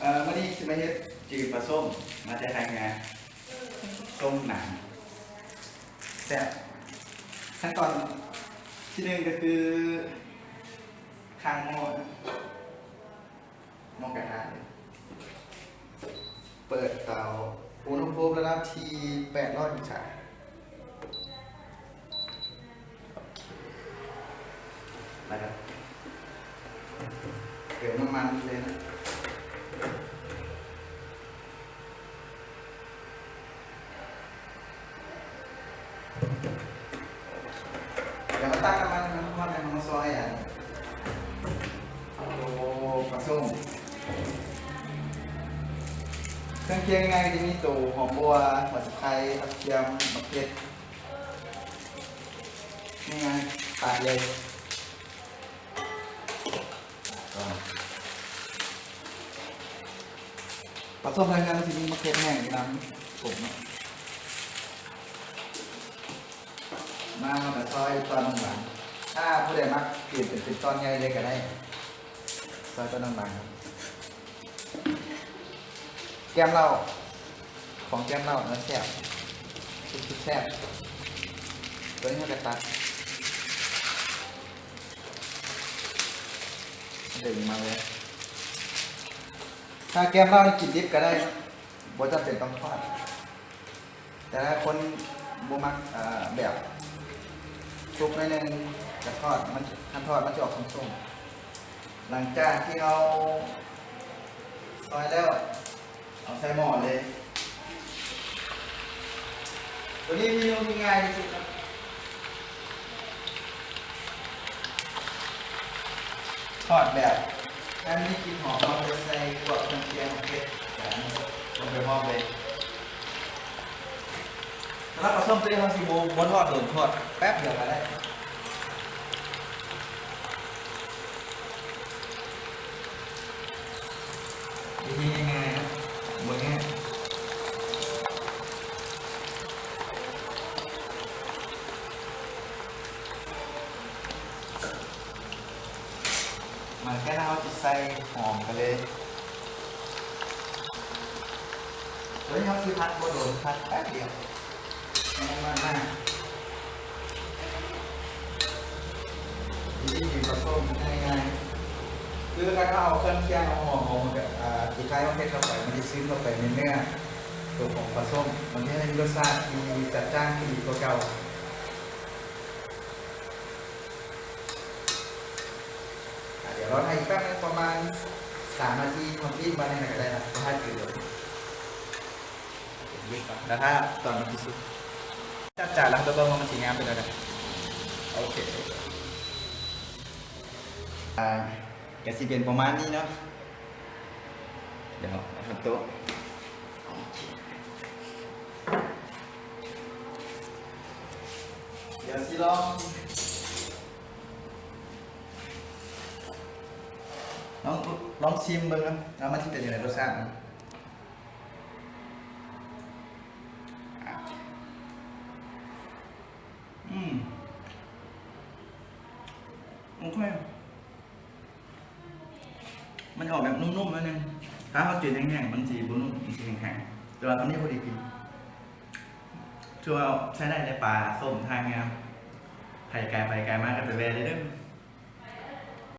ເອີ ມື້ນີ້ຊິມາເຮັດຈືນປາສົ້ມ ມາແຕ່ໄທເຮືອ ສົ້ມໜັງ ແຊບ. ຂັ້ນຕອນທີໜຶ່ງກໍຄືຄ້າງໝໍ້ ໝໍ້ກະທະ ເປີດເຕົາ ອຸນຫະພູມລະດັບທີ່ແປດຮ້ອຍອົງສາ. ໂອເຄ ແລ້ວກໍເຕີມນ້ຳມັນເລີຍນະ. ດຽວເຮົາຕັກນ້ຳມັນໃຫ້ມັນຮ້ອນ ແລ້ວເຮົາມາຊອຍອັນ ໂຕປາສົ້ມ. ເຄື່ອງຄຽງງ່າຍ ຈະມີໂຕຫອມບົ່ວ, ຫົວຊິໄຄ, ຜັກກຽມ, ໝາກເຜັດ ງ່າຍໆ ປາດເລີຍ. ປາສົ້ມໄທເຮືອມັນຊິມີໝາກເຜັດແຫ້ງຢູ່ນຳ ຜົງເນາະ. ມາ ເຮົາກໍຊອຍຕອນບາງໆ ຖ້າຜູ້ໃດມັກ ປ່ຽນເປັນ ເປັນຕອນໃຫຍ່ເລີຍກໍໄດ້ ຊອຍຕອນບາງໆ. ແກ້ມເຫຼົ້າ ຂອງແກ້ມເຫຼົ້ານະ ແຊບ ສຸດໆ ແຊບ. ຕົວນີ້ເຮົາກໍຕັດ ດຶງມາເລີຍ. ຖ້າແກ້ມເຫຼົ້ານີ້ກິນດິບກໍໄດ້ ບໍ່ຈຳເປັນຕ້ອງທອດ. ແຕ່ຖ້າຄົນບໍ່ມັກ ເອີ ແບບສຸກໜ້ອຍໜຶ່ງ ກະທອດ ມັນ ຄັນທອດມັນຈະອອກສົ້ມໆ. ຫຼັງຈາກທີ່ເຮົາຊອຍແລ້ວ ເອົາໃສ່ໝໍ້ເລີຍ. ຕົວນີ້ເມນູທີ່ງ່າຍທີ່ສຸດເນາະ. ທອດແບບໃຫ້ມັນມີກິ່ນຫອມ ເຮົາຈະໃສ່ພວກເຄື່ອງຄຽງ ເຜັດ ແບບນີ້ລົງໄປພ້ອມເລີຍ. ສຳລັບປາສົ້ມໂຕນີ້ເຮົາຊິບໍ່ ບໍ່ທອດດົນ ທອດແປັບດຽວກໍໄດ້. ວິທີງ່າຍໆ ເນາະ ບໍ່ຍາກ. ມາແລ້ວ ເຮົາຈະໃສ່ຫອມກັນເລີຍ. ໂດຍເຮົາຊິຜັດບໍ່ດົນ ຜັດແປັບດຽວ. ງ່າຍມາກໆ ວິທີກິນປາສົ້ມງ່າຍໆ ຄືຄັນເຮົາເອົາເຄື່ອງຄຽງ ເອົາຫອມ ເອົາ ເອີ ທີ່ຄ້າຍໝາກເຜັດເຂົ້າໄປ ມັນຈະຊຶມເຂົ້າໄປໃນເນື້ອໂຕຂອງປາສົ້ມ ມັນຈະໃຫ້ມີລົດຊາດທີ່ຈັດຈ້ານຂຶ້ນອີກກວ່າເກົ່າ. ອ່າ ດຽວລໍຖ້າອີກແປັບໜຶ່ງ ປະມານສາມນາທີ ທຳອິດມາແນວນັ້ນກໍໄດ້ນະ ບໍ່ໃຫ້ກິນເລີຍ. ດຽວຖ້າຕອນມັນຊິສຸກ ຈັດຈານແລ້ວ ໄປເບິ່ງວ່າມັນຊິງາມເປັນແນວໃດ. ໂອເຄ ອ່າ ກະຊິເປັນປະມານນີ້ເນາະ. ດຽວເອົາໂຕະ ດຽວຊິລອງ ລອງ ລອງຊີມເບິ່ງນະ ວ່າມັນຊິເປັນຈັ່ງໃດ ລົດຊາດມັນ. ອືມ ໂອເຄ ມັນອອກແບບນຸ້ມໆ ໜ້ອຍໜຶ່ງ. ຖ້າເຮົາຈືນແຫ້ງໆ ມັນຊິບໍ່ນຸ້ມ ມັນຊິແຫ້ງໆ ແຕ່ວ່າຕອນນີ້ພໍດີກິນ ຖືວ່າໃຊ້ໄດ້ເດ້. ປາສົ້ມທ່າງາມ ໃຜໄກໄປໄກມາກໍໄປແວ່ໄດ້ເດີ້.